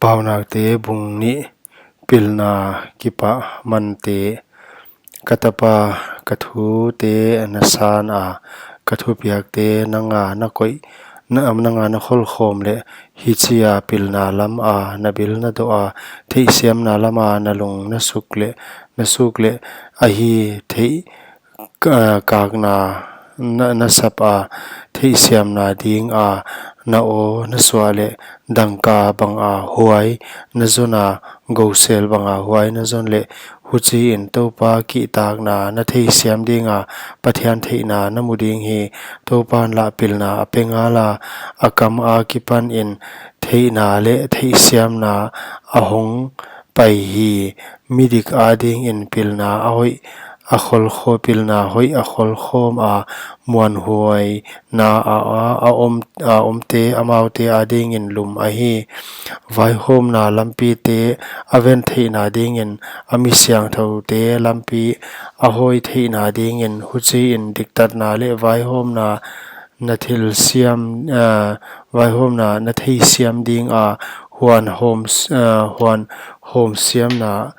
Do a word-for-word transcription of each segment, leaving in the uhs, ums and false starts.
Paunakte bung nih. Pilna kipahmante. Ka tapa, ka thute na san a, ka thupiakte nanga na koih, na, nanga na kholkhawm leh, hichia pilna lama na bil na doh a, theihsiamna lama na lung na suk leh, na suk leh, ahi theih ka-, kakna na, na sap a, theihsiamna dinga na aw na suah leh, dangka banga huai na zon a, gousel banga huai na zon leh, huchiin Toupa kihtakna na theisiam dinga, Pathian theihna na mu ding hi. Toupan lah pilna a pe ngal a, a kam akipanin theihna leh theihsiamna a hong pai hi. Midik adingin pilna a hoih a kholkhaw, pilna hoih a kholkhawm a, muanhuaina a, a, a om, a omte, amaute adingin lum ahi. Vaihawmna lampite a ven theihna dingin, a mi siangthoute lampi a hawi theihna dingin, huchiin diktatna leh vaihawmna na thilsiam, ah, vaihawmna na theisiam dinga, huan hawm, ah, huan hawmsiamna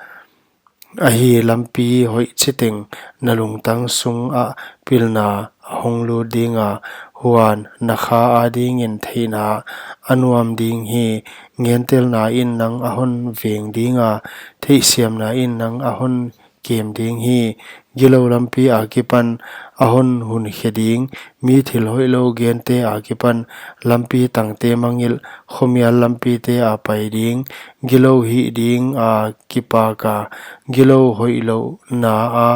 ahi lampi hoih chiteng na lungtang sungah pilna a hong lut dinga, huan na kha adingin theihna a nuam ding hi. Ngentelnain nang a hon veng dinga, theihsiamnain nang a hon kem ding hi. Gilou lampi akipan a hon hunkhe ding, mi thil hoihlou gente akipan lampi tangte mangngilh, khomial lampite a pai ding, gilou hih ding a kipak a, gilou hoihlouhna a,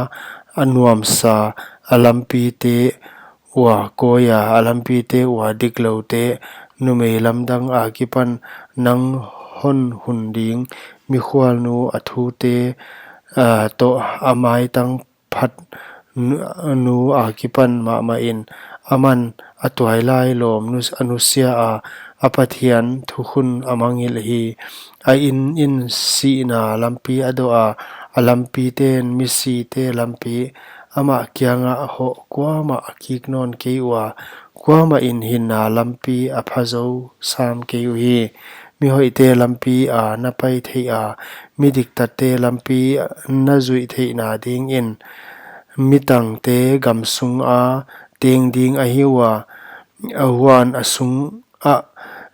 a nuamsa a lampite ua kawi a, a lampite ua dikloute, numei lamdang akipan nang hon hun ding, mikhualnu a thute, ah, toh a maitang phat nu, nu akipan mahmahin, aman a tuailai lawm nu, a nusia a, a Pathian thukhun a mangngilh hi. A inn in sihna lampi a doh a, a lampiten misite lampi, amah kiangah hoh kuamah a kik nawn kei ua, kuamahin hinna lampi a pha zou sam kei uhi. Mihoihte lampi a na pai theih a, mi diktatte lampi na zuih theihna dingin, mi tangte gam sunga teng ding ahi ua, a huan a sungah,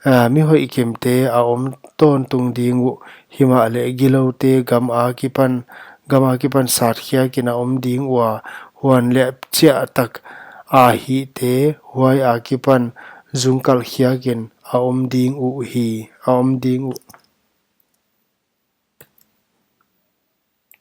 ah, mi hoihkimte a om tawntung ding uh, himahleh giloute gam akipan, gam akipan sat khiakin a om ding ua, huan leh chiahtak a hihte huai akipan zungkal khiakin a om ding uh hi, a om ding uh.